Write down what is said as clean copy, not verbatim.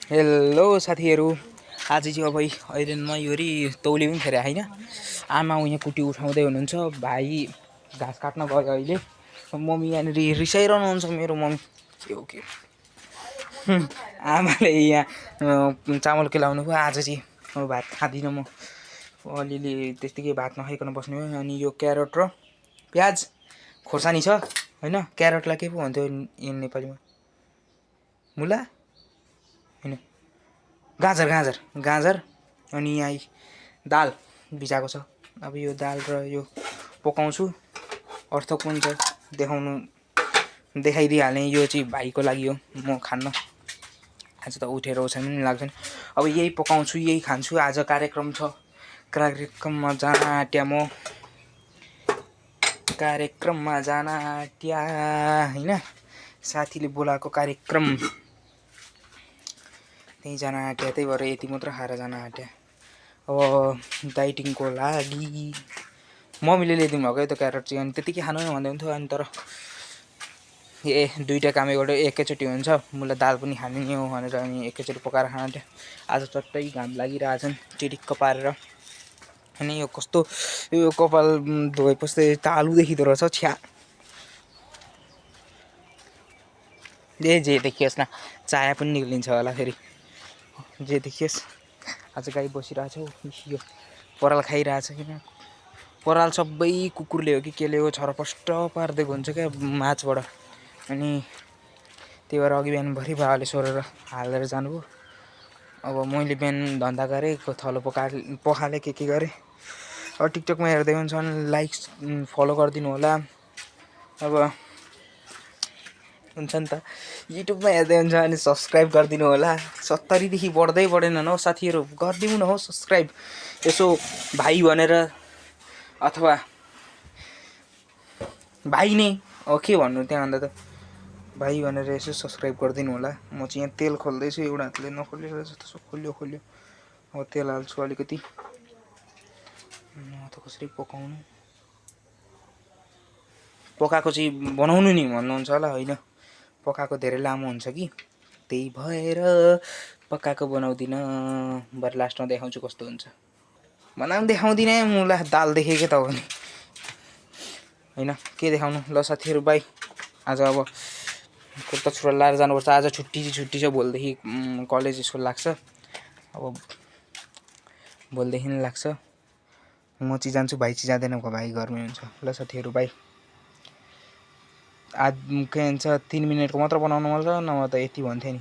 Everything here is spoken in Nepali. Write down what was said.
हेलो साथीहरू, आज चाहिँ अब अहिले योरी तौली पनि फेरि होइन। आमा यहाँ कुटी उठाउँदै हुनुहुन्छ, भाइ घाँस काट्न गयो अहिले। मम्मी यहाँनिर रिसाइरहनुहुन्छ मेरो मम्मी के आमाले यहाँ चामल केलाउनु भयो। आज चाहिँ म भात खाँदिनँ, म अलिअलि त्यतिकै भात नखाइकन बस्ने भयो। अनि यो क्यारोट र प्याज खोर्सानी छ होइन। क्यारोटलाई के पो भन्थ्यो नेपालीमा? मुला होइन, गाजर गाजर गाजर। अनि यहाँ दाल भिजाएको छ। अब यो दाल र यो पकाउँछु। अर्थ कुन छ देखाइदिइहाल्ने। यो चाहिँ भाइको लागि हो, म खान्न। आज त उठेर ओछ्यान पनि लाग्दैन। अब यही पकाउँछु, यही खान्छु। आज कार्यक्रम छ, कार्यक्रममा जान आँट्या म। कार्यक्रममा जान आँट्या होइन, साथीले बोलाएको कार्यक्रम, त्यहीँ जान आँट्या। त्यही भएर यति मात्र खाएर जान आँट्या। अब डाइटिङको लागि मम्मीले ल्याइदिनु भएको है त क्यारेट चाहिँ। अनि त्यतिकै खानु भन्दै हुन्थ्यो, अनि तर दुईवटा काम एकैचोटि हुन्छ। मलाई दाल पनि खाने नै हो भनेर अनि एकैचोटि पकाएर खान आँट्यो। आज चट्टै घाम लागिरहेछन् चिटिक्क पारेर। अनि यो कस्तो, यो कपाल धोएपछि तालु देखिँदो रहेछ छ्या। जे देखियोस् न, चाया पनि निक्लिन्छ होला फेरि, जे देखियोस्। आज गाई बसिरहेछ, यो पराल खाइरहेछ किन। पराल सबै कुकुरले हो कि केले हो, छरपष्ट पारिदिएको हुन्छ क्या माछबाट। अनि त्यही भएर अघि बिहानभरि बाबाले सोरेर हालेर जानुभयो। अब मैले बिहान धन्दा गरेँ, थलो पखालेँ, के गरेँ। अब टिकटकमा हेर्दै हुन्छ भने लाइक फलो गरिदिनु होला। अब हुन्छ नि त, युट्युबमा हेर्दै हुन्छ भने सब्सक्राइब गरिदिनु होला। 70देखि बढ्दै बढेनन् हौ साथीहरू, गरिदिनु न हौ सब्सक्राइब। यसो भाइ भनेर, अथवा भाइ नै हो के भन्नु त्यहाँभन्दा त, भाइ भनेर यसो सब्सक्राइब गरिदिनु होला। म चाहिँ यहाँ तेल खोल्दैछु, एउटा हातले नखोलिरहेछ त्यसो खोल्यो। अब तेल हाल्छु अलिकति। त कसरी पकाउनु, पकाएको चाहिँ बनाउनु नि भन्नुहुन्छ होला, होइन पकाएको धेरै लामो हुन्छ कि, त्यही भएर पकाएको बनाउँदिनँ। बरु लास्टमा देखाउँछु कस्तो हुन्छ। बनाउनु देखाउँदिनँ, मुला दाल देखेको त हो नि, होइन के देखाउनु। ल साथीहरू बाई। आज अब कुर्ता छुरा लाएर जानुपर्छ। आज छुट्टी छ, भोलिदेखि कलेज स्कुल लाग्छ। अब भोलिदेखि लाग्छ। म चाहिँ जान्छु, भाइ चाहिँ जाँदैन, भाइ घरमै हुन्छ। ल साथीहरू बाई। आज के भन्छ 3 मिनटको मात्र बनाउनु पर्छ, नभए त यति भन्थेँ नि।